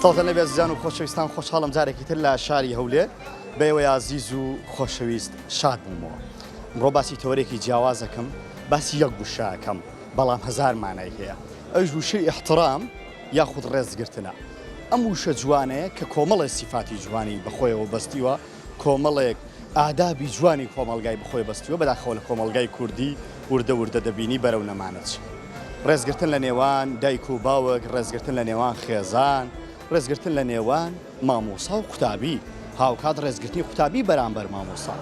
سڵاوتان لێبێ ئازیزان و خۆشەویستان، خۆشحاڵم جارێکی تر لە شاری هەولێر بە ئێوەی ئازیز و خۆشەویست شاد بوومەوە. ئەمڕۆ باسی تەوەرێکی جیاواز ئەکەم، باسی یەک وشە ئەکەم، بەڵام هەزار مانای هەیە، ئەویش وشەی ئیحترام یاخود ڕێزگرتنە. ئەم وشە جوانەیە کە کۆمەڵێ سیفاتی جوانی بەخۆیەوە بەستیوە، کۆمەڵێک ئادابی جوانی کۆمەڵگای بەخۆی بەستیوە، بەداخەوە لە کۆمەڵگای کوردی وردە وردە دەبینی بەرەو نەمانەچ. ڕێزگرتن لە نێوان دایک و باوک، ڕێزگرتن لە نێوان خێزان، ڕێزگرتن لە نێوان مامۆسا و قوتابی، هاوکات ڕێزگرتنی قوتابی بەرامبەر مامۆسا.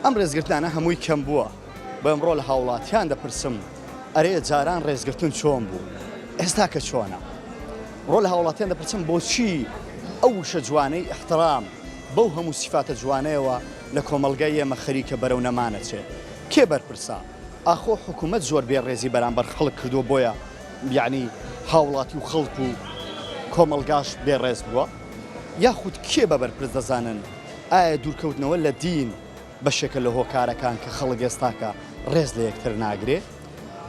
ئەم ڕێزگرتنانە هەمووی کەم بووە. بۆ ئەمڕۆ لە هاوڵاتیان دەپرسم ئەرێ جاران ڕێزگرتن چۆن بوو؟ ئێستا کە چۆنە؟ ڕۆ لە هاوڵاتیان دەپرسم بۆچی ئەو وشە جوانەی ئیحترام بەو هەموو سیفاتە جوانەیەوە لە کۆمەڵگای ئێمە خەریکە بەرەو نەمان ئەچێ؟ کێ بەرپرسە؟ ئاخۆ حکومەت زۆر بێ ڕێزی بەرامبەر خەڵک کردووە بۆیە یەعنی هاوڵاتی و خەڵک و کۆمەڵگاش بێ ڕێز بووە؟ یاخود کێ بە بەرپرس دەزانن؟ ئایا دوورکەوتنەوە لە دین بەشێکە لە هۆکارەکان کە خەڵک ئێستاکە ڕێز لە یەکتر ناگرێ؟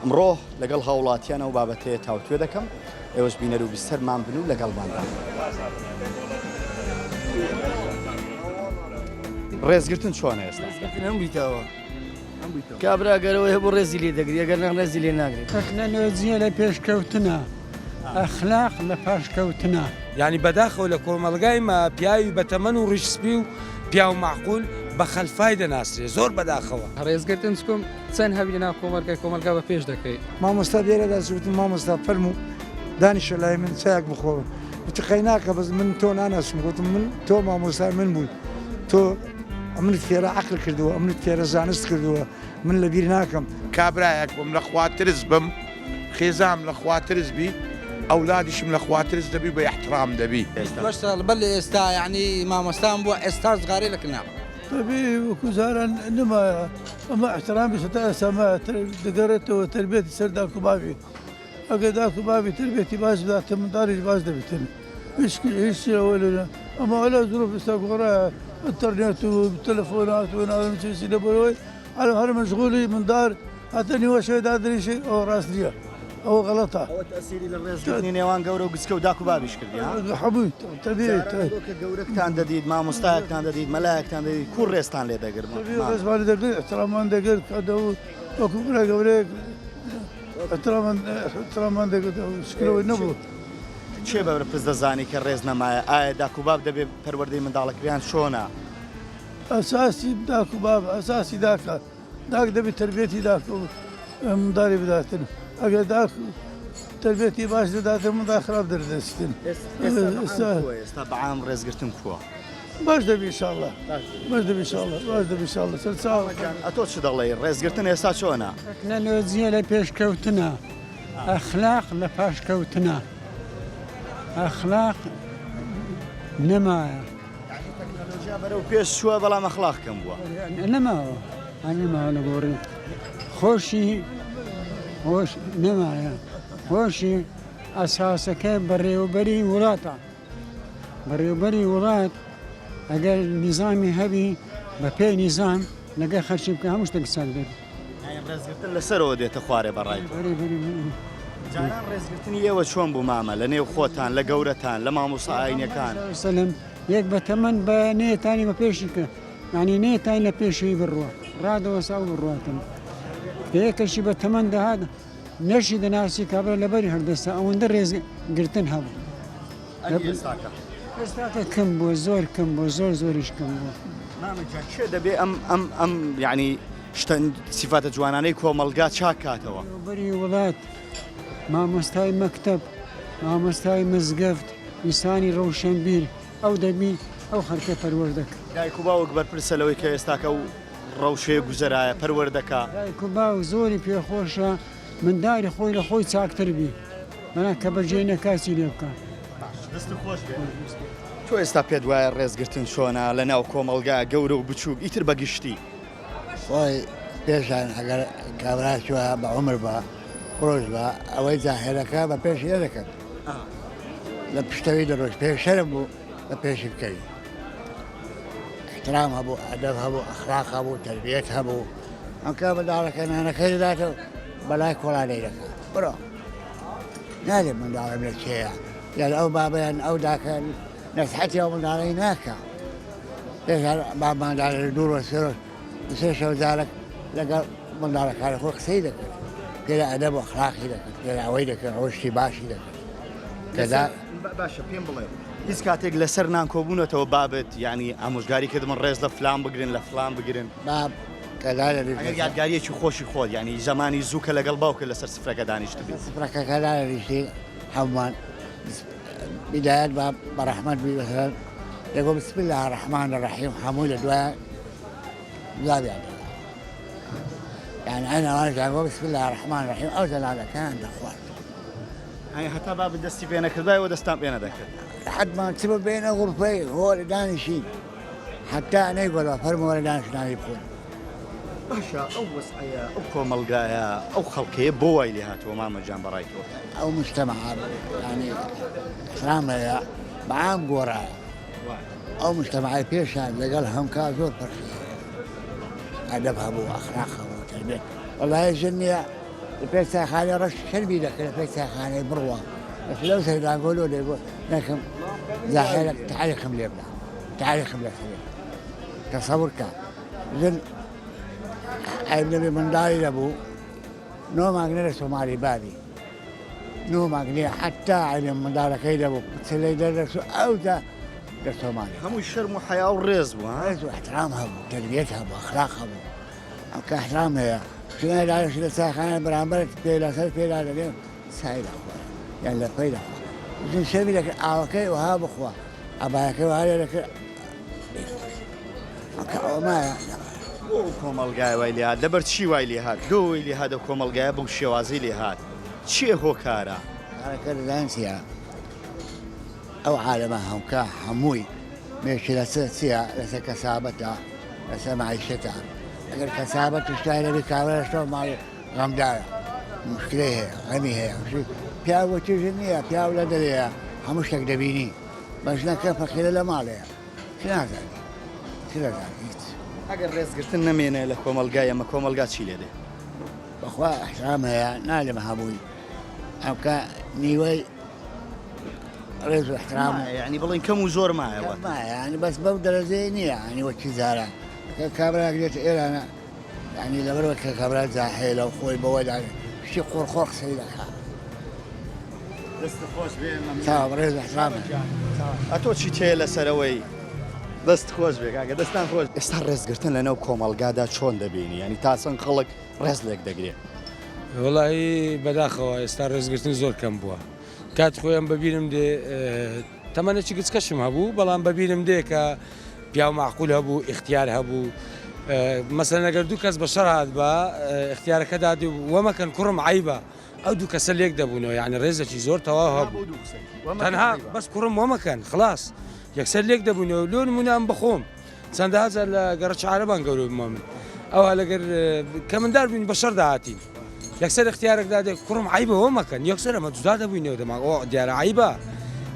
ئەمڕۆ لەگەڵ هاوڵاتیان ئەو بابەتەیە تاوتوێ دەکەم، ئێوەش بینەر و بیسەرمان بن و لەگەڵمان بن. ڕێزگرتن چۆنە ئێستا؟ ڕێزگرتن هەم بوویتەوە. کابرا گەر ئەوەی هەبوو ڕێزی لێ دەگری ئەگەر نا ڕێزی لێ ناگرێت. تەکنەلۆجیە لە پێشکەوتنە، ئەخلاق لە پاشکەوتنە. یانی بەداخەوە لە کۆمەڵگای مە پیاوی بەتەمەن و ڕیش سپی و پیاو مەعقول بە خەلفای دەناسرێ زۆر بەداخەوە. ڕێزگرتن چکم چەند هەبی لەناو کۆمەڵگای کۆمەڵگا بە پێش دەکەی. مامۆستا لێرەدا چی وتم مامۆستا فەرموو دانیشە لای من چایەک بخۆ وتی قەیناکە بەس من تۆ ناناسم گوتم من تۆ مامۆستای من بووی تۆ ئەمنت فێرە عەقل کردووە ئەمنت فێرە زانست کردووە من لە بیر ناکەم. کابرایەک بم لە خوا ترس بم خێزام لە خوا ترس بی ئەولادیشم لە خوا ترس دەبی بە ئیحترام دەبی. 28 ساڵ بەر لە ئێستا یەعنی مامۆستام بووە ئێستاش جغارەی لە کنام. تەبیعی وەکو جاران نەمایە ئەمە ئیحترامیش هەتا ئێستا مایە دەگەڕێتەوە تەربیەتی سەر داک و بابی ئەگەر داک و بابی تەربیەتی باش بداتن منداڵیش باش دەبیتن هیچ هیچ ئەوە لە ئەمە ئەلا زروف ئێستا گۆڕایە ئینتەرنێت و تەلەفۆنات و نازانم چی چی لەبەرئەوەی هەر هەر مەشغولی مندار هەتا نیوە شەوێ دادەنیشێ ئەوە ڕاست نییە ئەوە غەڵەتە. ئەوە تەئسیری لە ڕێزگرتنی نێوان گەورە و گچکە و داک و بابیش کردی ها؟ هەمووی تەبیعی. جاران تۆ کە گەورەکتان دەدیت مامۆستایەکتان دەدیت مەلایەکتان دەدیت کوو ڕێزتان لێ دەگرت؟ تەبیعی ڕێزمان لێ دەگرت ئیحترامان دەگرت کە دەو وەکوو برا گەورەیەک ئیحترامان ئیحترامان دەگرت ئەو شکرەوەی نەبوو. کێ بەرپرس دەزانی کە ڕێز نەمایە؟ ئایا داک و باب دەبێ پەروەردەی منداڵەکریان چۆنە؟ ئەساسی داک و باب ئەساسی داکە. داک دەبی تەربیەتی داک و منداڵی بداتن ئەگەر داک تەربیەتی باش دەداتن منداڵ خراپ دەردەچتن. ئێستا بەعام ڕێزگرتن کووە؟ باش دەبی ئینشاڵڵا باش دەبی ئینشاڵڵا باش دەبی ئینشاڵڵا سەر چاو. ئەتۆ چ دەڵێی ڕێزگرتن ئێستا چۆنە؟ تەکنەلۆجیە لە پێشکەوتنە ئەخلاق لە پاشکەوتنە ئەخلاق نەمایە. یەعنی تەکنەلۆژیا بەرەو پێش چووە بەڵام ئەخلاق کەم بووە. نەماوە نەماوە نەگۆڕی خۆشی خۆش نەمایە خۆشی ئەساسەکە بەڕێوەبەری وڵاتە بەڕێوەبەری وڵات ئەگەر نیزامی هەبی بە پێی نیزام لەگەر خەرچی بکە هەموو شتێک چاک دەبێت. یانی ڕێزگرتن لەسەرەوە دێتە خوارێ بەڕای تۆ؟ جاران ڕێزگرتنی ئێوە چۆن بوو مامە لە نێو خۆتان لە گەورەتان لە مامۆستا ئاینەکان؟ سەلم یەک بە تەمەن بە نێتانی بە پێشی کە یعنی نێتانی لە پێشی بڕوە ڕادەوەسا و بڕواتن یەکەشی بە تەمەن دەهات نەشی دەناسی کابرا لەبەری هەردەستا ئەوەندە ڕێز گرتن هەبوو ئێستاکە ئێستاکە کەم بووە زۆر کەم بووە زۆر زۆریش کەم بووە. مامە گیان کێ دەبێ ئەم ئەم ئەم یعنی شتە سیفاتە جوانانەی کۆمەڵگا چاک کاتەوە؟ بەری وڵات مامۆستای مەکتەب مامۆستای مزگەفت ئینسانی ڕەوشەنبیر ئەو دەبی ئەو خەلکە پەروەردە کە. دایک و باوک بەرپرسە لەوەی کە ئێستاکە ئەو ڕەوشەیە گوزەرایە پەروەردەکا. دایک و باوک زۆری پێخۆشە منداری خۆی لە خۆی چاکتر بی بەڵام کە بەجێ نەکا چی لێ بکا. باش دەستت خۆش بێ. تۆ ئێستا پێت وایە ڕێزگرتن چۆنە لە ناو کۆمەڵگا گەورە و بچووک ئیتر بە گشتی؟ خۆی پێشان ئەگەر کابرا چوە بە عومر بە ڕۆژ بە ئەوەی زاهێرەکە بە پێشی نەدەکرد لە پشتەوەی دەڕۆشت پێش شەرم بوو بە پێشی بکەوی احترام هەبوو ئەدەب هەبوو ئەخلاق هەبوو تربیەت هەبوو ئەمکە منداڵەکە نانەکەی دەداتەوە بەلای کۆڵانەی دەکات بڕۆ نادێ منداڵم لە کێیە. یان ئەو بابە یان ئەو داکە نەسحەتی ئەو منداڵەی ناکا. پێش هەر بابمان دانێ دوو ڕۆژ سێ ڕۆژ سێ شەو جارێک لەگەڵ منداڵەکانی خۆی قسەی دەکرد پێرە ئەدەب و ئەخلاقی دەکرد پێرە ئەوەی دەکرد ڕەوشتی باشی دەکرد کەدا باشە پێم بڵێ هیچ کاتێک لەسەر نان کۆبوونەتەوە بابت یعنی ئامۆژگاری کردم ڕێز لە فلان بگرن لە فلان بگرن باب کەدا ئەگەر یادگاریەکی خۆشی خۆت یعنی زەمانی زوو کە لەگەڵ باوکە لەسەر سفرەکە دانیشتبی سفرەکە کە دانیشتی هەمووان بدایەت با بەڕەحمەت بی بەسەر دەگۆ بسم الله الرحمن الرحیم هەمووی لە دوای جوابیان دەدا یعنی ئەن ئەوانش دەگۆ بسم الله الرحمن الرحیم ئەو زەلالەکان دەخوارد ئەی هەتا بابت دەستی پێ نەکردایەوە دەستان پێ نەدەکرد حتمان چ ببێنە غرفەی هۆر دانیشین حتا نەیگۆڵا فەرمووە دانیشتنانی بخۆن باشە ئەو وەزعەیە ئەو کۆمەڵگایە ئەو خەڵکەیە بۆ وای لێ هاتووە مامە گیان بەڕای تۆ؟ ئەو مجتەمعە یانی ئیحترام هەیە بە عام گۆڕایە ئەو مجتەمعەی پێشان لەگەڵ هەمکا زۆر فەرقی هەیە ئەدەب هەبوو ئەخلاق هەبوو تەربیەت وەڵای ژن نییە لە پێش چایخانەی ڕەش شەرمی دەکرد لە پێش چایخانەی بڕوا بەس لەو سەردا گۆلۆ دەیگۆ نەکەم زاهێرە تاریخم لێ بدە تاریخم لەسەر تەسەور کە ژن عەیب نەبێ منداڵی دەبوو نۆ مانگ نە لە سۆمالی بابی نۆ مانگ نییە حتا عەیبێ منداڵەکەی دەبوو چلەی دەردەچوو ئەوجا لە سۆمالی هەمووی شەرم و حەیا و ڕێز بوو ها؟ ڕێز و احترام هەبوو تەربیەت هەبوو ئەخلاق هەبوو ئەم کە احترام هەیە ژنە دانیشت لە چایخانە بەرامبەرت پێ لەسەر پێ دادەنێ چای دەخوا یان لەپەی دەخوا ژن شەرمی دەکرد ئاوەکەی وەها بخوا عەبایەکەی وەها لێ دەکرد بۆ ئەو کۆمەڵگایە وای لێهات لەبەر چی وای لێهات لۆ وەی لێهات ئەو کۆمەڵگایە بەو شێوازەی لێهات چیە هۆکارە؟ هۆکارەکە دەزانن چیە ئەو عالەمە هەمکە هەمووی مێشکی لەسەر چیە لەسەر کەسابەتە لەسەر مەعیشەتە ئەگەر کەسابەت و شتای نەبی کابرا شتەوە ماڵی غەمدارە مشکلەی هەیە غەمی هەیە پیاو وەکی ژن نییە پیاو لە دەرەیە هەموو شتێک دەبینی بەس ژنەکە فەقیرە لە ماڵەیە چ نازانی چ دەزانی هیچ. ئەگەر ڕێزگرتن نەمێنێ لە کۆمەڵگای ئێمە کۆمەڵگا چی لێ دێ؟ بەخوا ئیحترام هەیە نالێم هەمووی ئەمکە نیوەی ڕێز و ئیحترام مایە یعنی بڵێن کەم و زۆر مایە کەم مایە یعنی بەس بەو دەرەجەیە نییە یعنی وەکی جاران کە کابرایەک دێتە ئێرانە یعنی لەبەرەوە کە کابرا جاهێلە و خۆی بەوە دانێ شتی قۆڕ قۆڕ قسەی دەکا. دەستت خۆش بێ مەمنون. چاوم ڕێز و احترام. ئەتۆ چیت هەیە لەسەرەوەی؟ دەست خۆش بێ کاکە دەستان خۆش. ئێستا ڕێزگرتن لەناو کۆمەڵگادا چۆن دەبینی یانی تا چەند خەڵک ڕێز لێک دەگرێ؟ وەڵاهی بەداخەوە ئێستا ڕێزگرتن زۆر کەم بووە کاتی خۆی ئەم بەبیرم دێ تەمەنێکی گچکەشم هەبوو بەڵام بەبیرم دێ کە پیاو مەعقول هەبوو ئیختیار هەبوو مەسەلەن ئەگەر دوو کەس بە شەڕ هاتبا ئیختیارەکە دادی وەمەکەن کوڕم عەیبە ئەو دوو کەسە لێک دەبوونەوە یعنی ڕێزێکی زۆر تەواو هەبوو تەنها بەس کوڕم وەمەکەن خلاص یەکسەر لێک دەبوونەوە لۆ نمونە ئەم بەخۆم چەندەها جار لە گەڕەکی عەرەبان گەورە بوومە من ئەوها لەگەر کە مندار بووین بە شەڕ داهاتین یەکسەر اختیارێک دادێ کوڕم عیبە وە مەکەن یەکسەر ئەمە جودا دەبووینەوە دەما ئۆ دیارە عیبە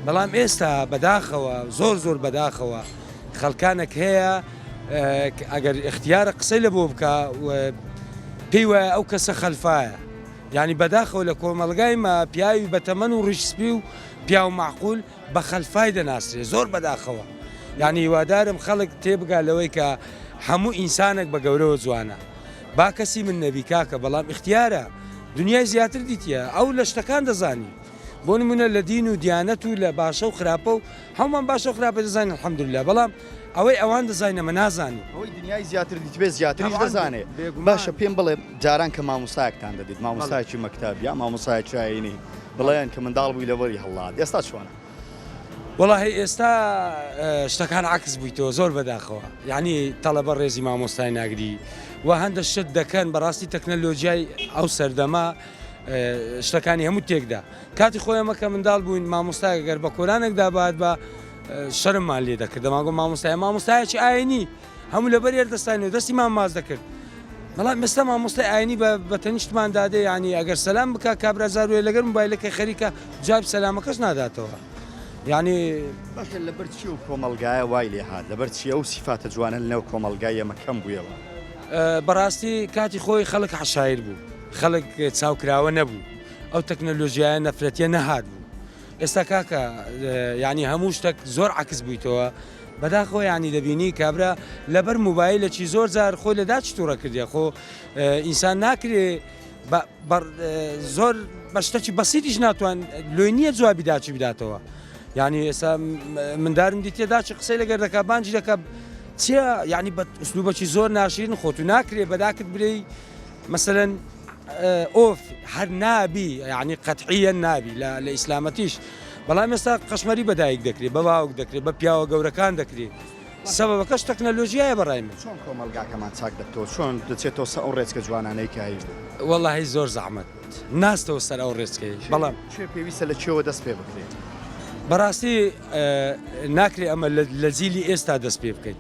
بەڵام ئێستا بەداخەوە زۆر زۆر بەداخەوە خەڵکانێک هەیە ئەگەر اختیارە قسەی لە بۆ بکە پێی وایە ئەو کەسە خەلفایە یعنی بەداخەوە لە کۆمەڵگای ما پیاوی بەتەمەن و ڕیش سپی و پیاو معقول بە خەلفای دەناسرێ زۆر بەداخەوە یانی هیوادارم خەڵک تێبگا لەوەی کە هەموو ئینسانێک بە گەورەوە جوانە با کەسی من نەبی کاکە بەڵام ئیختیارە دنیای زیاتر دیتیە ئەو لە شتەکان دەزانی بۆ نمونە لە دین و دیانەت و لە باشە و خراپە و هەمووان باشە و خراپە دەزانین الحمدلله بەڵام ئەوەی ئەوان دەزانین ئەمە نازانین. ئەوەی دنیای زیاتر دیتبێ زیاتریش دەزانێ. باشە پێم بڵێ جاران کە مامۆستایەکتان دەدیت مامۆستایەکی مەکتەب یا مامۆستایەکی ئاینی بڵێن کە منداڵ بووی لەبەری هەڵات ئێستا چۆنە؟ وەڵاهی ئێستا شتەکان عەکس بوویتەوە زۆر بەداخەوە یعنی تەڵەبە ڕێزی مامۆستای ناگری و هەندە شت دەکەن بەڕاستی تەکنەلۆجیای ئەو سەردەمە شتەکانی هەموو تێکدا کاتی خۆی ئەمە کە منداڵ بووین مامۆستایەک گەر بە کۆرانێکدا بات بە شەرممان لێ دەکرد دەمانگۆ مامۆستای مامۆستایەکی ئاینی هەموو لەبەر یەردەستانی و دەستی مان ماچ دەکرد بەڵام ئێستا مامۆستای ئاینی بە تەنیشتمان دادێ یعنی ئەگەر سەلام بکا کابرا زاروێ لەگەر موبایلەکەی خەریکە جواب سەلامەکەش ناداتەوە یعنی باشە لەبەر چی ئەو کۆمەڵگایە وای لێ هات لەبەر چی ئەو سیفاتە جوانە لەنێو کۆمەڵگای ئێمە کەم بوویەوە؟ بەڕاستی کاتی خۆی خەڵک عەشایر بوو خەڵک چاوکراوە نەبوو ئەو تەکنەلۆژیایە نەفرەتیە نەهات بوو. ئێستا کاکە یانی هەموو شتەک زۆر عەکس بوویتەوە بەداخەوە یانی دەبینی کابرا لەبەر موبایلەکی زۆر جار خۆی لە داچ تووڕە کردیە خۆ ئینسان ناکرێ زۆر بە شتەکی بەسیتیش ناتوان لۆی نییە جوابی داچی بداتەوە یعنی ئێستا مندارم دیتێ داچی قسەی لەگەر دەکا بانجی دەکا چیە یعنی بە ئوسلوبەکی زۆر ناشرین خۆت و ناکرێ بەداکت برێی مەسەلەن ئۆف هەر نابی یعنی قەتعیە نابی لە ئیسلامەتیش بەڵام ئێستا قەشمەری بە دایک دەکرێت بە باوک دەکرێت بە پیاوە گەورەکان دەکرێت سەبەبەکەش تەکنەلۆژیایە بەڕای من. چۆن کۆمەڵگاکەمان چاک دەبتەوە چۆن دەچێتەوە سەر ئەو ڕێچکە جوانانەی کە هەیبوو؟ وەڵاهی زۆر زەحمەت ناستەوە سەر ئەو ڕێچکەی بەڵام. کێ پێویستە لە کێوە دەست پێ بکرێت؟ بەڕاستی ناکرێ ئەمە لە جیلی ئێستا دەست پێ بکەین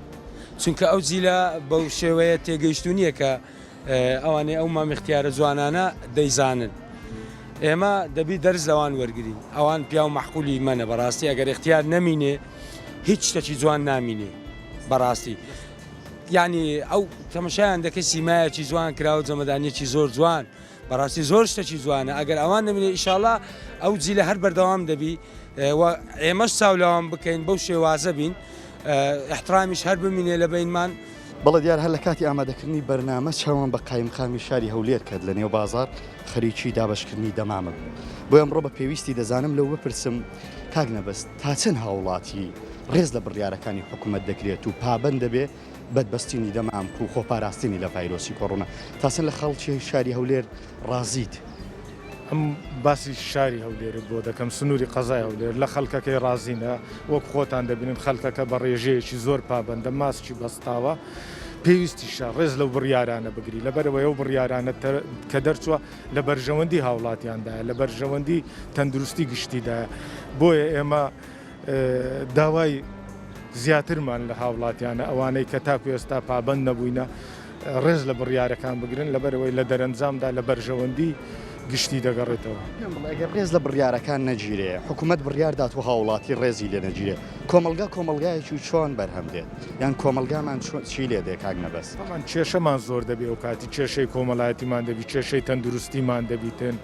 چونکە ئەو جیلە بەو شێوەیە تێگەیشتوو نییە کە ئەوانەی ئەو مام ئیختیارە جوانانە دەیزانن. ئێمە دەبی دەرس لەوان وەرگرین. ئەوان پیاو مەعقولی مەنە بەڕاستی ئەگەر ئیختیار نەمینێ هیچ شتەکی جوان نامینێ بەڕاستی. یعنی ئەو تەمەشایان دەکەی سیمایەکی جوان کراوە جەمەدانیەکی زۆر جوان بەڕاستی زۆر شتەکی جوانە ئەگەر ئەوان نەمینێ ئیشاڵا ئەو جیلە هەر بەردەوام دەبی و ئێمەش چاو لەوان بکەین بەو شێوازە بین ئیحترامیش هەر بمینێ لە بەینمان. بەڵێ دیار هەر لە کاتی ئامادەکردنی بەرنامە چاومان بە قایمقامی شاری هەولێر کەت لە نێو بازاڕ خەریکی دابەشکردنی دەمامک بوو. بۆیە ئەمڕۆ بە پێویستی دەزانم لەو بپرسم کاک نەبەز تا چەند هاوڵاتی ڕێز لە بڕیارەکانی حکومەت دەگرێت و پابەند دەبێ بە بەستینی دەمامک و خۆپاراستنی لە ڤایرۆسی کۆڕۆنا تا چەند لە خەڵکی شاری هەولێر ڕازیت؟ ئەم باسی شاری هەولێرت بۆ دەکەم سنووری قەزای هەولێر لە خەڵکەکەی ڕازینە وەک خۆتان دەبینن خەڵکەکە بە ڕێژەیەکی زۆر پابەندە ماسکی بەستاوە پێویستیشە ڕێز لەو بڕیارانە بگری لەبەرەوەی ئەو بڕیارانە کە دەرچووە لە بەرژەوەندی هاوڵاتیاندایە لە بەرژەوەندی تەندروستی گشتیدایە بۆیە ئێمە داوای زیاترمان لە هاوڵاتیانە ئەوانەی کە تاکو ئێستا پابەند نەبووینە ڕێز لە بڕیارەکان بگرن لەبەرئەوەی لە دەرەنجامدا لە بەرژەوەندی گشتی دەگەڕێتەوە. پێم بڵێ ئەگەر ڕێز لە بڕیارەکان نەگیرێ، حکومەت بڕیار دات و هاوڵاتی ڕێزی لێ نەگیرێ، کۆمەڵگا کۆمەڵگایەکی چۆن بەرهەم دێت؟ یان کۆمەڵگامان چۆن چی لێ دێ کاک نەبەز؟ تەبعەن کێشەمان زۆر دەبی ئەوکاتی کێشەی کۆمەڵایەتیمان دەبی، کێشەی تەندروستیمان دەبیتن،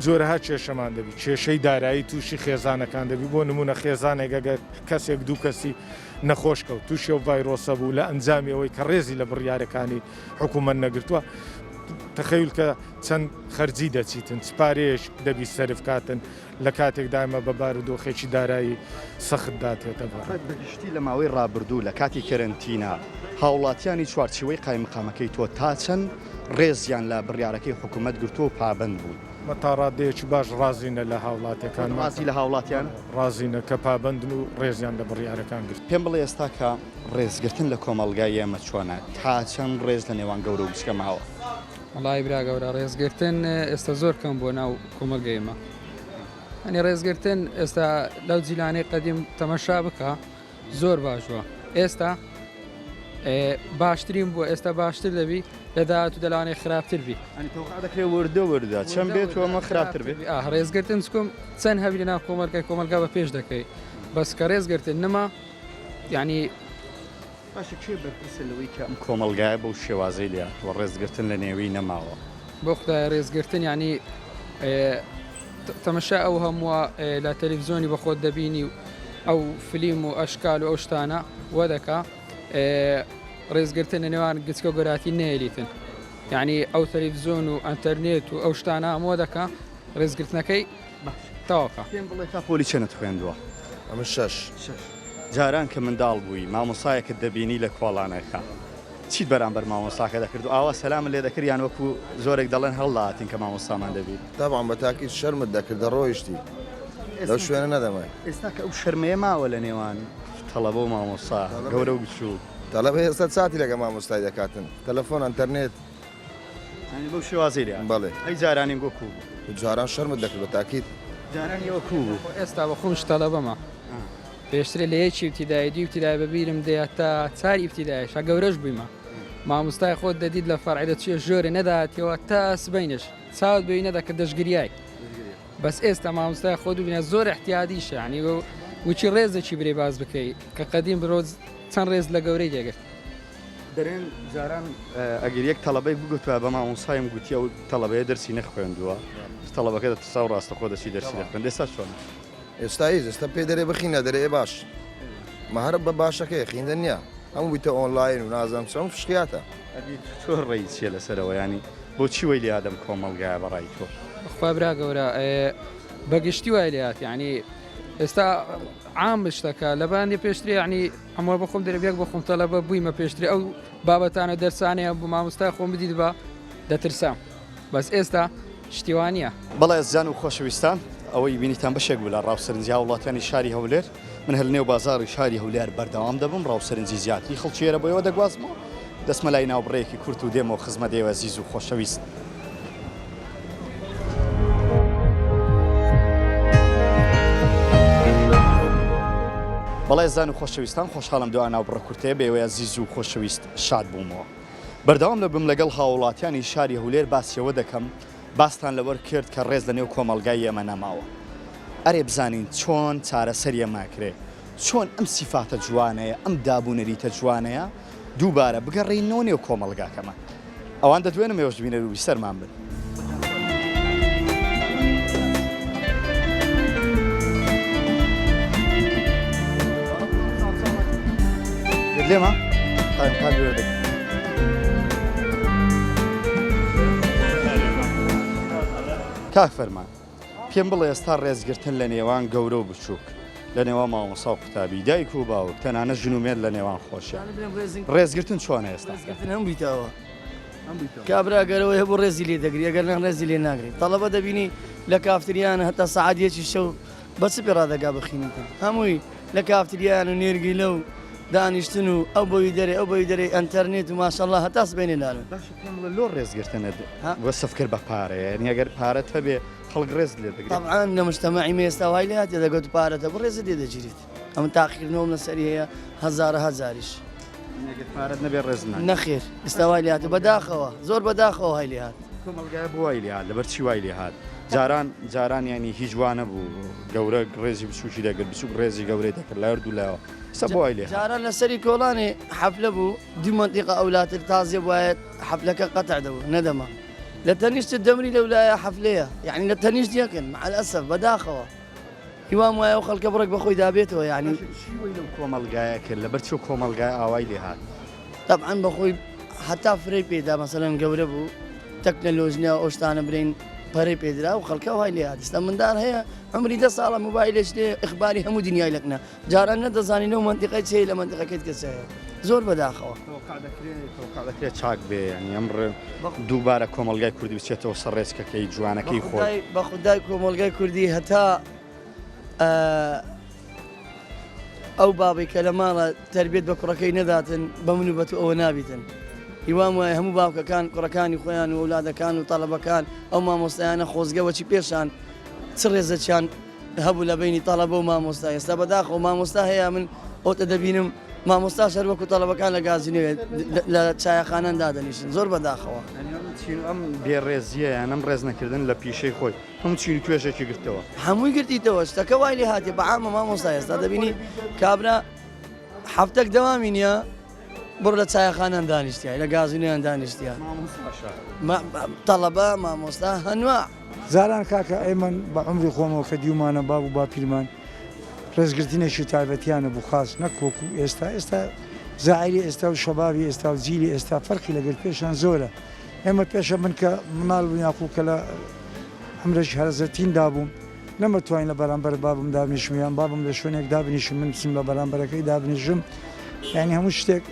جۆرەها کێشەمان دەبی، کێشەی دارایی تووشی خێزانەکان دەبی، بۆ نموونە خێزانێک ئەگەر کەسێک دوو کەسی نەخۆش کەوت، تووشی ئەو ڤایرۆسە بوو لە ئەنجامی ئەوەی کە ڕێزی لە بڕیارەکانی حکوومەت نەگرتووە، تەخەیول کە چەند خەرجی دەچیتن، چ پارەیەک دەبی سەرف کاتن، لە کاتێکدا ئێمە بە بارودۆخێکی دارایی سەختدا تێدەپەڕین. بە گشتی لە ماوەی ڕابردوو لە کاتی کەرەنتینە هاوڵاتیانی چوارچیوەی قایمقامەکەی تۆ تا چەند ڕێزیان لە بڕیارەکەی حکوومەت گرتووە و پابەند بوون؟ ئێمە تا ڕادەیەکی باش ڕازینە لە هاوڵاتیەکانمان. ڕازی لە هاوڵاتیان؟ ڕازینە کە پابەندن و ڕێزیان لە بڕیارەکان گرتووە. پێم بڵێ ئێستا کە ڕێزگرتن لە کۆمەڵگای ئێمە چۆنە؟ تا چەند ڕێز لە نێوان گەورە و گچکە ماوە؟ وەڵایی برا گەورە ڕێزگرتن ئێستا زۆر کەم بووە ناو کۆمەڵگەی ئێمە. یانی ڕێزگرتن ئێستا لەو جیلانەی قەدیم تەمەشا بکە زۆر باش بووە ئێستا باشترین بووە ئێستا باشتر دەبی لە داهاتوو دەلانێ خراپتر بی دەکرێت وردە وردە چەند بێت ئەمە خراپتر بێت ڕێزگرتن چکم چەند هەبی لە ناو کۆمەلگای کۆمەلگا بە پێش دەکەی بەس کە ڕێزگرتن نما یعنی باشە کێ بەرپرسە لەوەی کە ئەم کۆمەڵگایە بەو شێوازەی لێ هاتووە ڕێزگرتن لە نێوی نەماوە؟ بۆ خودایە ڕێزگرتن یانی تەمەشا ئەو هەمووە لە تەلەفزیۆنی بە خۆت دەبینی و ئەو فلیم و ئەشکال و ئەو شتانە وە دەکا ڕێزگرتن لە نێوان گچکە گۆراتی نێلیتن یعنی ئەو تەلەفزیۆن و ئەتەرنێت و ئەو شتانە هەمووە دەکا ڕێزگرتنەکەی تەواوکە. پێم بڵێ تا پۆلی چەنت خوێندووە؟ ئەمن شەش. شەش. جاران کە منداڵ بووی مامۆستایەکت دەبینی لە کۆڵانەکە چیت بەرامبەر مامۆستاکە دەکرد و ئاوا سەلامت لێ دەکرد یان وەکو زۆرێک دەڵێن هەڵدەهاتین کە مامۆستامان دەبینی؟ تەبعەن بە تاکید شەرمت دەکرد دەڕۆیشتی لەو شوێنە نەدەمای. ئێستا کە ئەو شەرمەیە ماوە لە نێوان تەڵەبە و مامۆستا گەورە و بچووک؟ تەڵەبە ئێستا چاتی لەگەڵ مامۆستای دەکاتن تەلەفۆن ئەنتەرنێت. یانی بەو شێوازەی لێ هات. بەڵێ. ئەی جارانی گۆ کوو بوو؟ جاران شەرمت دەکرد بە تاکید. جاران ئێوە کوو بوو؟ خۆ ئێستا بە خۆم تەڵەبەمە. پێشترێ لە یەکی ئیبتیدایی دوو ئیبتیدایی بە بیرم دێ هەتا چار ئیبتیدایش هە گەورەش بوویمە. مامۆستای خۆت دەدیت لە فەرعی دەچیە ژۆرێ نەدەهاتیەوە تا سبەینێش چاوت بەوی نەدەکرد دەشگریای. بەس ئێستا مامۆستای خۆت ببینە زۆر ئیحتیادیشە یانی وچی ڕێزێکی برێ باس بکەی کە قەدیم برۆ چەند ڕێز لە گەورەی دەگرت. دەرێن جاران ئەگەر یەک تەڵەبەی بگوتبا بە مامۆستایم گوتی ئەو تەڵەبەیە دەرسی نەخوێندووە تەڵەبەکە دەترسا و ڕاستەخۆ دەچی دەرسی دەخوێند ئێستا چۆنە؟ ئێستا هیچ ئێستا پێ دەرێ بخینە دەرێ ئێ باش مە هەر بە باشەکەی خیندە نییە هەموو بیتە ئۆنلاین و نازانم چ هەموو فشقیاتە. ئەدی تۆ ڕێی چیە لەسەرەوە یانی بۆچی وەی لێ ئادەم کۆمەڵگایە بەڕای تۆ؟ بەخوا برا گەورە بە گشتی وای لێ هات یانی ئێستا عام شتەکە لەباندی پێشتری یانی ئەمە بەخۆم دەرێ یەک بەخۆم تەلەبە بوویمە پێشتری ئەو بابەتانە دەرسانەیە بۆ مامۆستای خۆم بدیت بە دەترسام بەس ئێستا شتی وا نییە. بەڵێ ئەزیزان و خۆشەویستان ئەوەی بینیتان بەشێک بوو لە ڕاو سەرنجی هاوڵاتیانی شاری هەولێر، من هەر لەنێو بازاڕی شاری هەولێر بەردەوام دەبم ڕاو سەرنجی زیاتری خەڵکی ئێرە بۆ ئێوە دەگوازمەوە، دەچمە لای ناوبڕەیەکی کورت و دێمەوە خزمەت ئێوە ئەزیز و خۆشەویست. بەڵێ ئەزیزان و خۆشەویستان خۆشحاڵم دوا ناوبڕە کورتەیە بە ئێوەی ئەزیز و خۆشەویست شاد بوومەوە. بەردەوام دەبم لەگەڵ هاووڵاتیانی شاری هەولێر باسی ئەوە دەکەم، باستان لەوەر کرد کە ڕێز لەنێو کۆمەڵگای ئێمە نەماوە. ئەرێ بزانین چۆن چارەسەری ئەمە ئەکرێ؟ چۆن ئەم سیفاتە جوانەیە، ئەم داب و نەریتە جوانەیە دووبارە بگەڕێینەوە نێو کۆمەڵگاکەمان؟ ئەوان دەدوێنم ئێوەش بینەر و بیسەرمان بن. لێمە کاک فەرمان پێم بڵێ ئێستا ڕێزگرتن لە نێوان گەورە و بچووک لە نێوان مامۆسا و قوتابی دایک و باوک تەنانە ژن و مێرد لە نێوان خۆشیان ڕێزگرتن چۆنە ئێستا هەم بیتەوە کابرا گەر ئەوەی هەبوو ڕێزی لێ دەگری ئەگەر نا ڕێزی لێ ناگری تەڵەبە دەبینی لە کافتریان هەتا سەعات یەکی شەو بە چ پێ ڕادەگا بخینیتن هەمووی لە کافتریان و نێرگیلە و دانیشتن و ئەو بەوی دەرێ ئەو بەوی دەرێ ئەنتەرنێت و ماشەڵڵا هەتا سبەینێ لالن. باشە پێم بڵێ لۆ ڕێزگرتنت وەسف کرد بە پارە یانی ئەگەر پارەت هەبێ خەڵک ڕێزت لێ دەگرێت؟ تەبعەن لە مجتەمەعی مە ئێستا وای لێ هاتیە دەگەت پارەت هەبوو ڕێزت لێ دەگیرێت. ئەمن تاقیکردنەوەم لەسەری هەیە هەزارەها جاریش. ئەگەر پارەت نەبێ ڕێز ناگری. نەخێر ئێستا وای لێهات بەداخەوە زۆر بەداخەوە وای لێهات. کۆمەڵگایە بۆ وای لێهات لەبەر چی وای لێهات جاران جاران یانی هیچ وا نەبوو گەورە ڕێزی بچووکی دەگرت بچووک ڕێزی گەورەی دەکرد لە هەردوو لایەوە ئێستا بۆ وای لێهات. جاران لەسەری کۆڵانێ حەفلە بوو دوو مەنتیقە ئەولاتر تازیە بوایە حەفلەکە قەتع دەبوو نەدەما لە تەنیشتت دەمری لەولایە حەفلەیە یانی لە تەنیشت یەکن مع الاسف بەداخەوە. هیوام وایە ئەو خەڵکە بڕێک بە خۆیدا بێتەوە یانی. باشە چی وەی لەو کۆمەڵگایە کرد لەبەر چ ئەو کۆمەڵگایە ئاوای لێ هات؟ تەبعەن بە خۆی هەتا فرەی پێدا مەسەلەن گەورە بوو تەکنەلۆژنیا و ئەو شتانە برێن پەرەی پێدرا و خەڵکە وای لێ هات ئێستا منداڵ هەیە عومری دە ساڵە مۆبایلێک لێ ئیخباری هەموو دنیای لەکنە جاران نەدەزانی لەو مەنتیقەی چ هەیە لە مەنتیقەکەی دیکە چ هەیە زۆر بەداخەوە. تەوەقع دەکرێ تەوەقع دەکرێ چاک بێ یانی ئەم ڕێ دووبارە کۆمەڵگای کوردی بچێتەوە سەر ڕێچکەکەی جوانەکەی خۆی. بە خودای کۆمەڵگای کوردی هەتا ئەو بابەی کە لە ماڵە تەربیەت بە کوڕەکەی نەداتن بە من و بە تو ئەوە نابیتن هیوام وایە هەموو باوکەکان کوڕەکانی خۆیان و ئەولادەکان و تەڵەبەکان ئەو مامۆستایانە خۆزگە وەچی پێشان چ ڕێزەکیان هەبوو لە بەینی تەڵەبە و مامۆستا ئێستا بەداخەوە مامۆستا هەیە من ئەوتە دەبینم مامۆستاش هەر وەکو تەڵەبەکان لە گازینەوێ لە چایەخانان دادەنیشن زۆر بەداخەوە. یانی ئەم چین ئەم بێڕێزییە یان ئەم ڕێزنەکردن لە پیشەی خۆی هەموو چین و توێژێکی گرتەوە. هەمووی گرتیتەوە شتەکە وای لێ هاتیە بە عامە مامۆستا ئێستا دەبینی کابرا هەفتەک دەوامی نییە بڕ لە چایەخانان دانیشتیە لە گازینۆیان دانیشتیە تەڵەبە مامۆستا هەنوا. جاران کاکە ئێمە بە عومری خۆمەوە کە دیومانە باب و باپیرمان ڕێزگرتنێکی تایبەتیان هەبوو خاس نەک وەکو ئێستا ئێستا زاعیری ئێستا و شەبابی ئێستا و جیلی ئێستا فەرقی لەگەل پێشان زۆرە ئێمە پێشە من کە مناڵ بووم یاخو کە لە عەمرێکی هەرزەتیندا بووم نەمەتوانی لە بەرامبەر بابم دابنیشم یان بابم لە شوێنێک دابنیشم من بچم لە بەرامبەرەکەی دابنیشم یعنی هەموو شتێک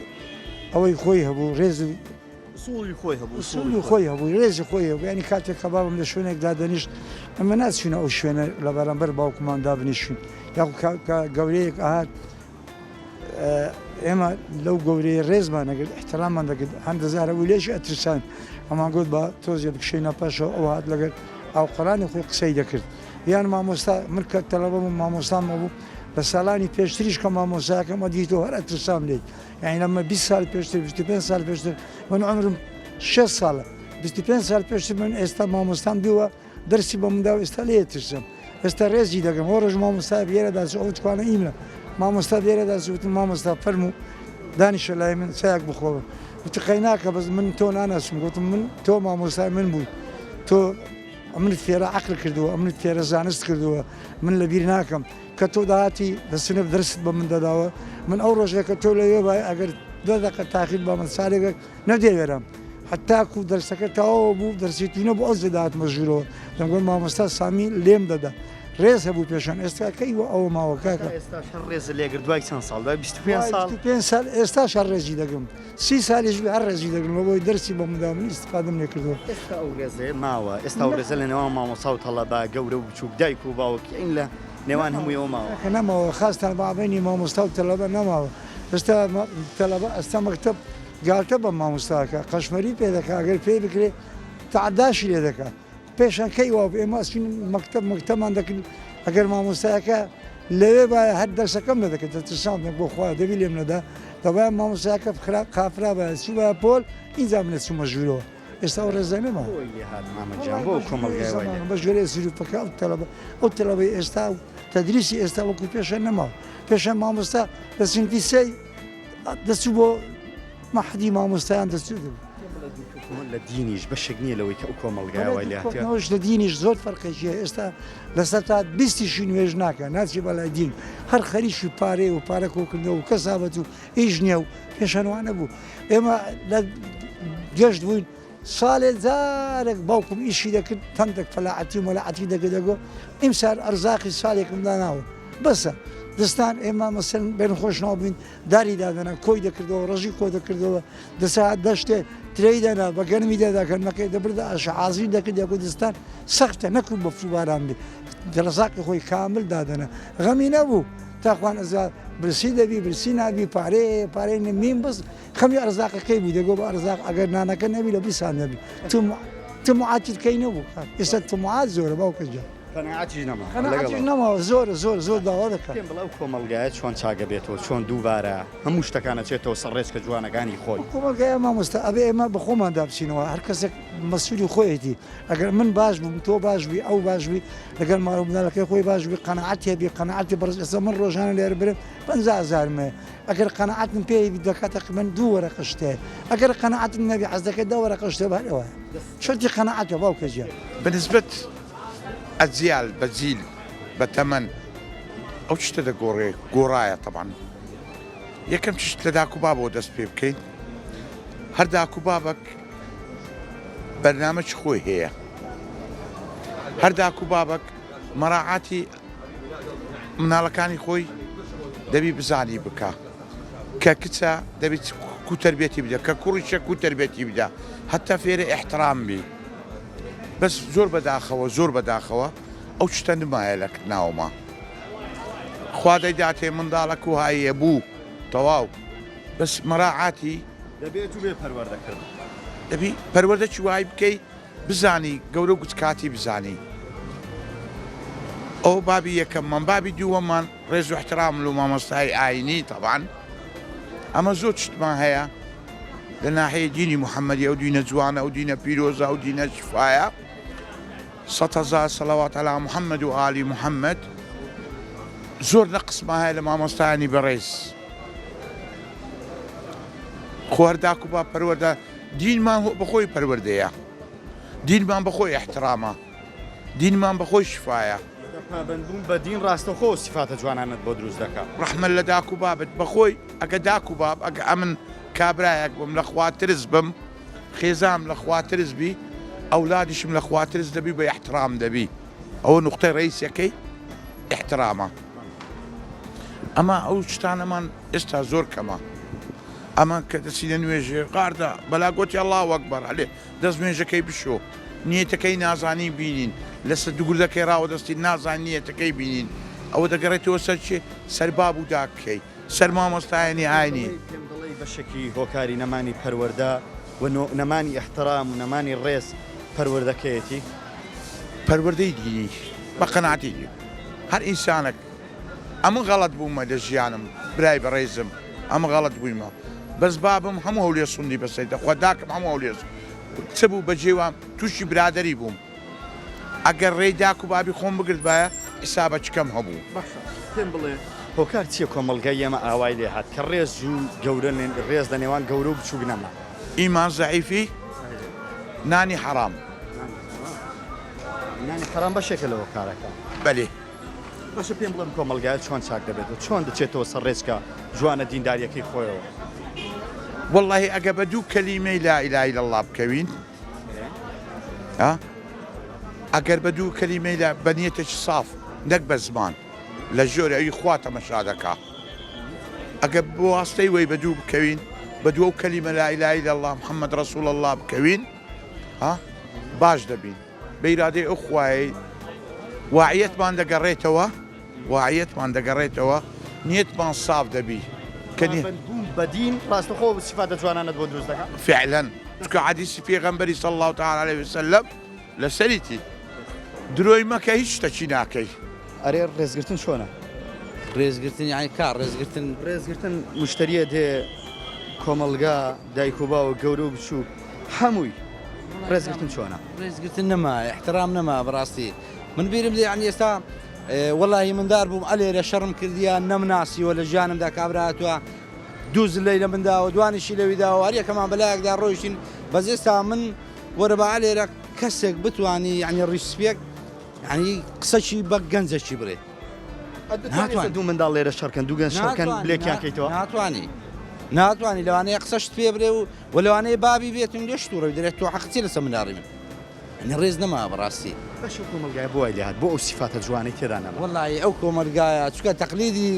ئەوەی خۆی هەبوو ڕێز و ئوسوڵی خۆی هەبوو ئوسوڵی خۆی هەبوو ڕێزی خۆی هەبوو یعنی کاتێک کە بابم لە شوێنێک دادەنیشت ئەمە ناچینە ئەو شوێنە لە بەرامبەر باوکمان دابنیشین یاخو کە گەورەیەک ئەهات ئێمە لەو گەورەیە ڕێزمان ئەگرت ئیحترامان دەکرد هەندە جار هەبوو لێشی ئەترساین ئەمان گوت با تۆزێ بکشێینە پاشەوە ئەو هات لەگەر ئاوقەرانی خۆی قسەی دەکرد یان مامۆستا من کە تەلەبە بووم مامۆستام هەبوو لە ساڵانی پێشتریش کە مامۆستاکەم ئەدیتەوە هەر ئەترسام لێی یانی لەمە 20 سال پێشتر 25 سال پێشتر من عمرم 6 ساڵە 25 سال پێشتر من ئێستا مامۆستام دیوە دەرسی بە من دا و ئێستا لێی ئەترسم ئێستا ڕێزی دەگرم ئەو ڕۆژ مامۆستا لێرە داچوو ئەو توانە ئیمە مامۆستا لێرە داچوو وتم مامۆستا فەرموو دانیشە لای من چایەک بخۆوە وتی قەیناکە بەس من تۆ ناناسم گوتم من تۆ مامۆستای من بووی تۆ. ئەمنت فێرە عەقل کردووە ئەمنت فێرە زانست کردووە من لە بیر ناکەم کە تۆ دەهاتی لە سنف دەرست بە من دەداوە من ئەو ڕۆژێک کە تۆ لەوێ بای ئەگەر دە دەقە تاخیر بە من سالێک نەدەوێرام هەتاکو دەرسەکە تەواو بوو دەرسی تو نەبوو ئەو دەهاتمە ژوورەوە دەمگوت مامۆستا سامی لێم دەدا ڕێز هەبوو پێشان ئێستا کەی وە ئەوە ماوە کاکە ئێستا هەر ڕێز لێگر دوای چەند ساڵ دوای 25 ساڵ 25 سال ئێستا هەر ڕێزی دەگرم سی سالیش بێ هەر ڕێزی دەگرم بۆی دەرسی بۆ مدا من ئیستفادەم لێ کردووە. ئێستا ئەو ڕێزەیە ماوە ئێستا ئەو ڕێزە لە نێوان مامۆستا و تەڵەبە گەورە و بچووک دایک و باوک یان لە نێوان هەموویەوە ماوە؟ کاکە نەماوە خاستان مابەینی مامۆستا و تەلەبە نەماوە ئێستا تەلەبە ئەستا مەکتەب گالتە بە مامۆستاکە قەشمەری پێ دەکا گەر پێی بکرێ تەعداشی لێ دەکا پێشان کەی وابوو ئێمە ئەچین مەکتەب مەکتەمان دەکرد ئەگەر مامۆستایەکە لەوێ باە هەر دەرسەکەم نەدەکرد دەترسام بۆ خوا دەبی لێم نەدا دەبایە مامۆستایەکە خرا قافرا باە چووبایە پۆل ئینجا من ئەچوومە ژوورەوە ئێستا ئەو ڕێزە نەما بۆی لێهات مامە گیان بۆ کۆمەڵگای وای لێ بە گوێرەی زروفەکە ئەو تەلەبە ئەو تەلەبەی ئێستا و تەدریسی ئێستا وەکو پێشە نەماوە پێشە مامۆستا لە سینفی سێی دەچوو بۆ مەحدی مامۆستایان دەچوو لە دینیش بەشێک نییە لەوەی کە ئەو کۆمەڵگایە وای لێ هاتیە. ئەوەش لە دینیش زۆر فەرقێکی هەیە ئێستا لەسەر تا بیستیشی نوێژ ناکە ناچی بەلای دین هەر خەریکی پارەیە و پارە کۆکردنەوە و کەسابەت و ئیش نییە و پێشان وا نەبوو ئێمە لە گەشت بووین ساڵێ جارێک باوکم ئیشی دەکرد تەندێک فەلاعەتی و مەلاعەتی دەکرد دەگۆ ئیمسار ئەرزاقی ساڵێکم داناوە بەسە دەستان ئێمە مەسەن بێن خۆشناو بووین داری دادەنا کۆی دەکردەوە ڕەژی کۆ دەکردەوە دەسا دەشتێ ترێی دەنا بە گەنمی دەدا گەنمەکەی دەبردە ئاش حازری دەکرد یاکو دستان سەختە نەکو بە فوباران بێ دەرەزاقی خۆی کامل دادەنا غەمی نەبوو تاخوان ئەزا برسی دەبی برسی نابی پارەیە پارەی نمیم بەس خەمی ئەرزاقەکەی بوو دەگۆ بە ئەرزاق ئەگەر نانەکە نەبی لە برسان نەبی تو معاتیت کەی نەبوو ئێستا تو معات زۆرە باوکە گیان. قەناعەتیش نەماوە قەناعەتیش نەماوە زۆرە زۆر زۆر داوا دەکات. پێم بڵێ ئەو کۆمەڵگایە چۆن چاکە بێتەوە چۆن دووبارە هەموو شتەکان ئەچێتەوە سەر ڕێچکە جوانەکانی خۆی. ئەو کۆمەڵگایە مامۆستا ئەبێ ئێمە بە خۆماندا بچینەوە هەر کەسێک مەسولی خۆیەتی ئەگەر من باش بووم تۆ باش بووی ئەو باش بووی لەگەڵ ماڵ و مناڵەکەی خۆی باش بووی قەناعەتی هەبی قەناعەتی بەڕێز ئێستا من ڕۆژانە لێرە برم 50 هەزارم هەیە ئەگەر قەناعەتم پێ دەکات تەقریبەن دوو وەرەقە شتێ ئەگەر قەناعەتم نەبی حەز دەکەی دە وەرەقە شتێ بە هەر ئەوەیە شەرتی قەناعەتە باوکە گیان. بەنسبەت ئەجیال بە جیل بە تەمەن ئەو شتە دەگۆڕێ گۆڕایە تەبعەن یەکەم شت لە داک و بابەوە دەست پێ بکەین هەر داک و بابەک بەرنامەکی خۆی هەیە هەر داک و بابەک مەراعاتی مناڵەکانی خۆی دەبی بزانی بکە کە کچە دەبی کو تربیەتی بدە کە کوڕیشە کو تربیەتی بدە هەتا فێرە ئیحترام بی بەس زۆر بەداخەوە زۆر بەداخەوە ئەو شتە نمایە لە ناوما خوا دەیداتێ منداڵەک و هایە بوو تەواو بەس مەراعاتی دەبێت و بێ پەروەردەکردن دەبی پەروەردەکی وای بکەی بزانی گەورە و گچکاتی بزانی ئەو بابی یەکەممان بابی دووەممان ڕێز و احترام لۆ مامۆستای ئاینی تەبعەن ئەمە زۆر شتمان هەیە لە ناحیەی دینی محەممەدی ئەو دینە جوانە ئەو دینە پیرۆزە ئەو دینە شفایە 100,000 سەلەوات علی محمد و ئالی محمد زۆر نەقسمان هەیە لە مامۆستایانی بەڕێز خۆ هەر داک و باب پەروەردە دینمان بەخۆی پەروەردەیە دینمان بەخۆی احترامە دینمان بەخۆی شفایە. پابەندبوون بە دین ڕاستەوخۆ ئەو سیفاتە جوانانەت بۆ دروست دەکا. ڕەحمەت لە داک و بابت بەخۆی ئەگە داک و باب ئەگە ئەمن کابرایەک بم لە خوا ترس بم خێزام لە خوا ترس بی ئەولادیشم لە خوا ترس دەبی بە ئیحترام دەبی ئەوە نوقتەی ڕەیسەکەی ئیحترامە ئەما ئەو شتانەمان ئێستا زۆر کەمە ئەمە کە دەچینە نوێژێ غاردە بەلا گۆتی اللە اکبر هەلێ دەست نوێژەکەی بشۆ نیەتەکەی نازانی بینین لەسەر دوگردەکەی ڕاوەدەستی نازانی نیەتەکەی بینین ئەوە دەگەڕێتەوە سەر چێ سەر باب و داکەی سەر مامۆستایانی ئاینی. پێم دەڵێی بەشێکی هۆکاری نەمانی پەروەردە و نەمانی ئیحترام و نەمانی ڕێز پەروەردەکەیەتی؟ پەروەردەی دینی بە قەناعەتی هەر ئینسانەک ئەمن غەڵەت بوومە لە ژیانم برای بەڕێزم ئەمن غەڵەت بوویمە بەس بابم هەموو هەولێر سوندی بەسەر دەخوا داکم هەموو هەولێر چ بوو بەجێ وام تووشی برادەری بووم ئەگەر ڕێی داک و بابی خۆم بگرتبایە حیسابە چکەم هەبوو. باشە پێم بڵێ هۆکار چیە کۆمەڵگای ئێمە ئاوای لێ هات کە ڕێز و گەورە ڕێز لە نێوان گەورە و بچوک نەما؟ ئیمان زەعیفی نانی حەڕام. نانی حەرام بەشێکە لە هۆکارەکە. بەلێ. باشە پێم بڵێم کۆمەڵگایە چۆن چاک دەبێتەوە؟ چۆن دەچێتەوە سەر ڕێچکە جوانە دینداریەکەی خۆیەوە؟ وەڵاهی ئەگە بە دوو کەلیمەی لا الە الا اللە بکەوین ها ئەگەر بە دوو کەلیمەی لا بە نیەتێکی ساف نەک بە زمان لە ژۆری ئەوی خوا تەمەشا دەکا ئەگە بۆ واستەی وەی بە دوو بکەوین بە دوو ئەو کەلیمە لا الە الا اللە محمد رسول اللە بکەوین ها باش دەبین بە ئیرادەی ئەو خوایەی واعیەتمان دەگەڕێتەوە واعیەتمان دەگەڕێتەوە نیەتمان ساف دەبی کە نی. پابەندبوون بە دین ڕاستەخۆ ئەو سیفاتە جوانانەت بۆ دروست دەکات. فعلا چونکە حەدیسی پێغەمبەری صلی اللە تعالی علیه وسلم لەسەریتی درۆی مەکە هیچ شتەکی ناکەی. ئەرێ ڕێزگرتن چۆنە؟ ڕێزگرتن یانی کار ڕێزگرتن؟ ڕێزگرتن مشتەریە دێ کۆمەڵگا دایک و باوک گەورە و بچووک هەمووی ڕێزگرتن چۆنە؟ ڕێزگرتن نەما احترام نەما بەڕاستی من بیرم دێ یانی ئێستا وەڵاهی مندار بووم ئەلێرە شەڕم کردیە نەمناسیوە لە ژیانمدا کابرا هاتووە دوو زلەی لە من داوە دوانیشی لەوی داوە هەریەکەمان بەلایەکدا ڕۆیشتین بەس ئێستا من وەرە با ئەلێرە کەسێک بتوانی یانی ڕیش سپیەک یانی قسەکی بە گەنجەکی بڵێ ناتوانانی دوو منداڵ لێرە شەڕکەن دوو گەنج شەڕکەن لێکیان کەیتەوە ناتوانانی ناتوانانی لەوانەیە قسەشت پێ برێ و و لەوانەیە بابی بێتون لێش تووڕە دەرێت تۆ حەقت چیە لەسەر منداڵی من یعنی ڕێز نەما بەڕاستی. باشە ئەو کۆمەڵگایە بۆ وای لێهات بۆ ئەو سیفاتە جوانەی تێدا نەما؟ وەڵایی ئەو کۆمەڵگایە چونکە تەقلیدی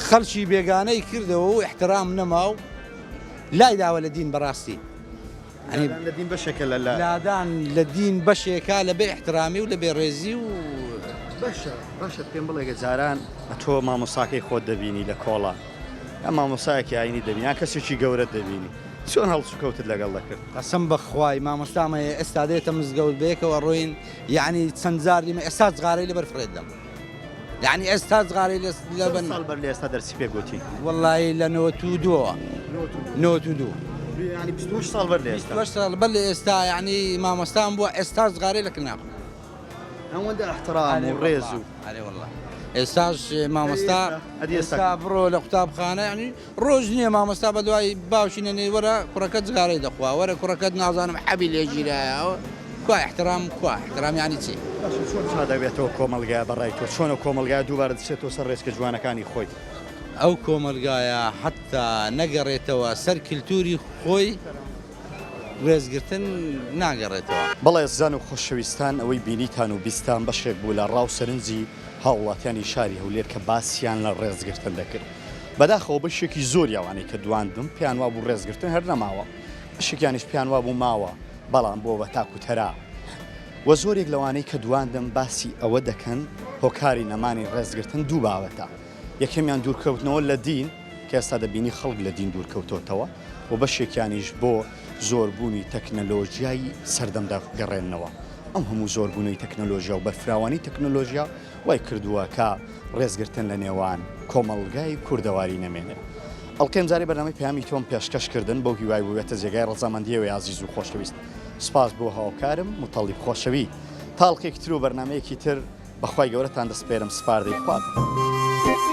خەڵکی بێگانەی کردەوە و ئیحترام نەما و لای داوە لە دین بەڕاستی. لادان لە دین بەشێکە لە لە. لادان لە دین بەشێکە لە بێ ئیحترامی و لە بێ ڕێزی و. باشە باشە پێم بڵێ گە جاران ئەتۆ مامۆستاکەی خۆت دەبینی لە کۆڵان یا مامۆستایەکی ئاینی دەبینی یان کەسێکی گەورەت دەبینی چۆن هەڵسوکەوتت لەگەڵ دەکرد؟ قەسەم بە خوای مامۆستام هەیە ئێستا دێتە مزگەوت بەیەکەوە ئەڕۆین یەعنی چەند جار دیمە ئێستا جغارەی لەبەر فڕێ دەم یەعنی ئێستا جغارەی لە لەبەر ساڵ بەر لە ئێستا دەرسی پێ گۆتی؟ وەڵایی لە نەوەت و دووەوە نەوەت و دوو یەعنی 28 ساڵ بەر لە ئێستا 28 ساڵ بەر لە ئێستا یەعنی مامۆستام بووە ئێستا جغارەی لە کن ناخۆم ئەوەندە ئەحترام و ڕێز و ئەرێ واللە ئێستاش مامۆستا ئێستا بڕۆ لە قوتابخانە یعنی ڕۆژ نییە مامۆستا بە دوای باوکی نەنێ وەرە کوڕەکەت جگارەی دەخوا وەرە کوڕەکەت نازانم حەبی لێ گیرایە کوا احترام کوا احترام یعنی چی؟ باشە چۆن چا دەبێتەوە کۆمەڵگایە بە ڕای تۆ چۆن ئەو کۆمەڵگایە دووبارە دەچێتەوە سەر ڕێچکە جوانەکانی خۆی؟ ئەو کۆمەڵگایە حەتا نەگەڕێتەوە سەر کلتوری خۆی ڕێزگرتن ناگەڕێتەوە. بەڵێ ئەزیزان و خۆشەویستان ئەوەی بینیتان و بیستان بەشێک بوو لە ڕاو سەرنجی هاووڵاتیانی شاری هەولێر کە باسیان لە ڕێزگرتن دەکرد. بەداخەوە بەشێکی زۆری ئەوانەی کە دواندم پێیان وابوو ڕێزگرتن هەر نەماوە، بەشێکیانیش پێیان وابوو ماوە بەڵام بووە بە تاک و تەرا و زۆرێک لەوانەی کە دواندم باسی ئەوە دەکەن هۆکاری نەمانی ڕێزگرتن دوو بابەتە یەکەمیان دوورکەوتنەوە لە دین کە ئێستا دەبینی خەڵک لە دین دوورکەوتۆتەوە و بەشێکیانیش بۆ زۆربوونی تەکنەلۆژیای سەردەم دەگەڕێننەوە. ئەم هەموو زۆربوونەی تەکنەلۆژیا و بەرفراوانی تەکنەلۆژیا وای کردووە کە ڕێزگرتن لە نێوان کۆمەڵگای کوردەواری نەمێنێ. ئەڵقەی ئەمجارەی بەرنامەی پەیامی تۆم پێشکەش کردن بەو هیوای بووبێتە جێگای ڕەزامەندی ئێوەی ئازیز و خۆشەویست. سوپاس بۆ هاوکارم موتەڵیب خۆشەوی. تا ئەڵقەیەکی تر و بەرنامەیەکی تر بە خوای گەورەتان دەسپێرم سپاردەی خوا بن.